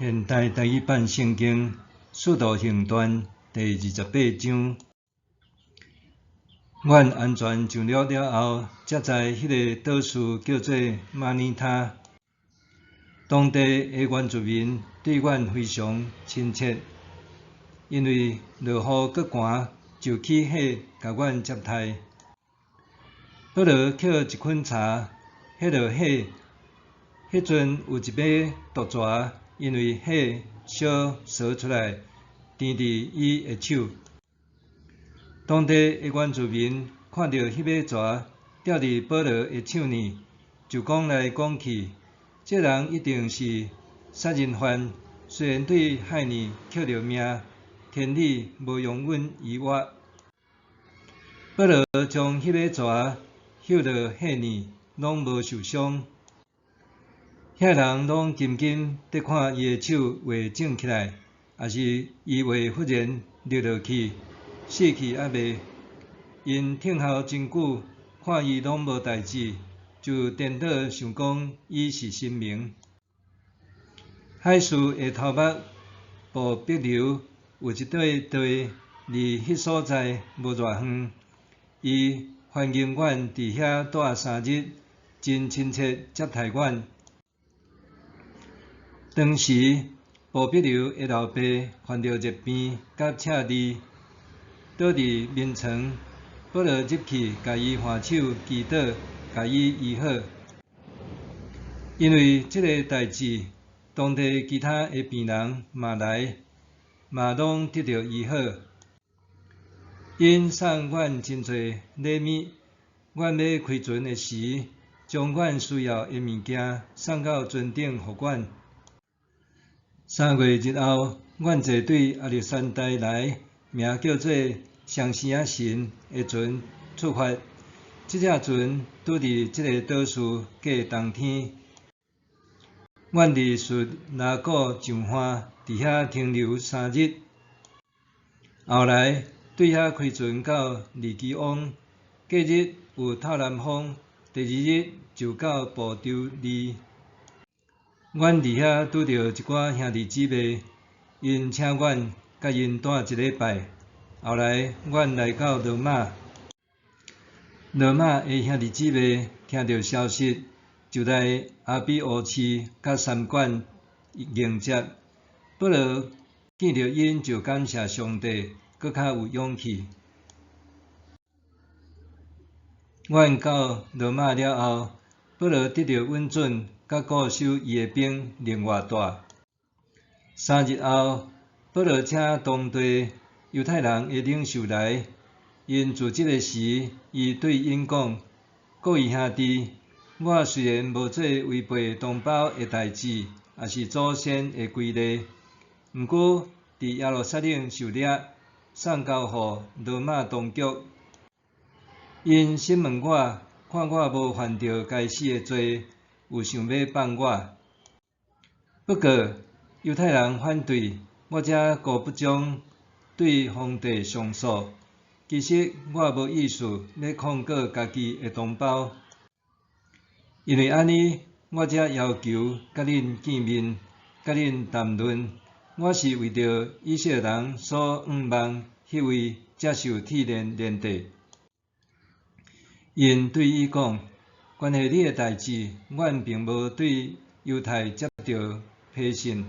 現代台語版聖經《使徒行傳》第28章。阮安全上陸了後，才知彼个島嶼叫做馬爾他。當地的原住民對阮非常親切，因為落雨閣寒，就起火共阮接待。保羅抾一捆柴，彼落火，彼陣有一尾毒蛇，因為火燒趖出來，纏佇伊的手。當地的原住民看著彼尾蛇吊佇保羅的手呢，就講來講去，這人一定是殺人犯，雖然對海呢抾著命，天理無容阮伊活。保羅將彼尾蛇翕落火呢，攏無受傷。遐人攏緊緊佇看伊的手會腫起來，抑是伊會忽然瀝落去，死去猶未。𪜶等候真久，看伊攏無代誌，就顛倒想講伊是神明。海事的頭目布庇流有一塊地，離彼所在無偌遠，伊歡迎阮佇遐蹛3日，真親切接待阮。當時布庇流的老爸患著熱病佮赤痢，倒佇眠床，保羅入去共伊按手祈禱，共伊醫好。因為這个代誌，當地其他的病人嘛來，嘛攏得著醫好。𪜶送阮真濟禮物，阮欲開船的時，將阮需要的物件送到船頂予阮。3月日後，阮坐對亞歷山大來，名叫做雙生仔神的船出發。這隻船拄佇這个島嶼過冬天。阮佇敘拉古上岸，佇遐停留3日。後來對遐開船到利基翁，隔日有透南風，第二日就到布丟利。阮佇遐拄著一寡兄弟姊妹，𪜶請阮佮𪜶蹛一禮拜。後來阮來到羅馬，羅馬的兄弟姊妹聽著消息，就來阿比烏市佮三館迎接。保羅見著𪜶就感謝上帝，閣較有勇氣。阮到羅馬了後，保羅得著允准，佮固守伊的兵另外蹛。3日後，保羅請當地猶太人的領袖來，𪜶聚集的時，伊對𪜶講：各位兄弟，我雖然無做違背同胞的代誌，抑是祖先的規例，毋過佇耶路撒冷受掠，送交予羅馬當局。𪜶審問我，看我無犯著該死的罪，有想欲放我。不過猶太人反對，我才顧不將對皇帝上訴。其實我無意思欲控告家己的同胞，因為按呢，我才要求佮恁見面，佮恁談論。我是為著以色列人所向望彼位才受鐵鏈連締。𪜶對伊講：關係你的代誌，阮並無對猶太接著批信，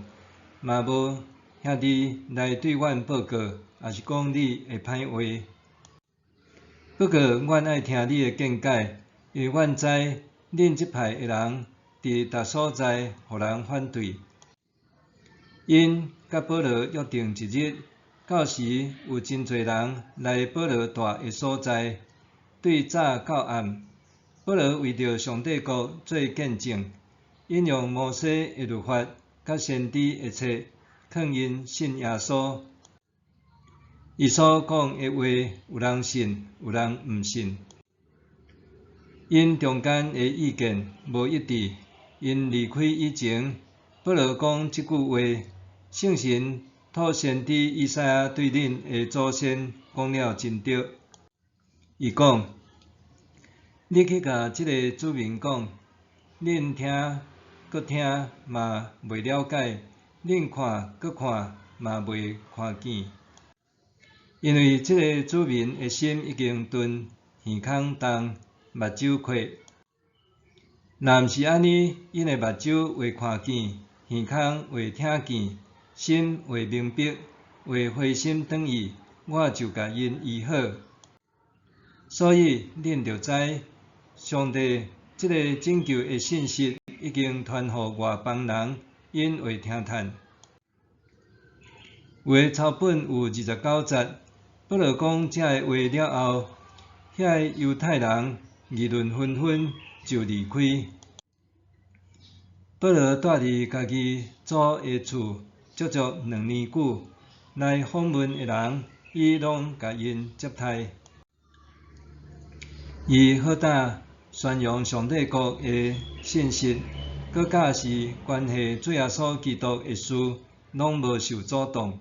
嘛無兄弟來對阮報告，抑是講你的歹話。不過，阮愛聽你的見解，因為阮知恁這派的人佇逐所在予人反對。𪜶佮保羅約定一日，到時有真濟人來保羅蹛的所在，對早到暗，保羅為著上帝國做見證，引用摩西的律法佮先知的冊，勸𪜶信耶穌。伊所講的話，有人信，有人毋信。𪜶中間的意見無一致。𪜶離開以前，保羅講這句話：聖神託先知以賽亞對恁的祖先講了真對。伊講：你去共這个子民講，恁聽閣聽嘛袂了解，恁看閣看，嘛袂看見。因為這个子民的心已經鈍，耳孔重，目睭虧。若毋是按呢，𪜶的目睭會看見，耳孔會聽見，心會明白，會回心轉意，我就共𪜶醫好。所以恁著知，上帝這个拯救的信息已經傳予外邦人，𪜶會聽趁。有的抄本有29節，保羅講這个話了後，遐个猶太人議論紛紛，就離開。保羅蹛佇家己祖的厝足足2年久，來訪問的人，伊攏共𪜶接待。伊好膽宣揚上帝國的信息，閣教示關係主耶穌基督的事，攏無受阻擋。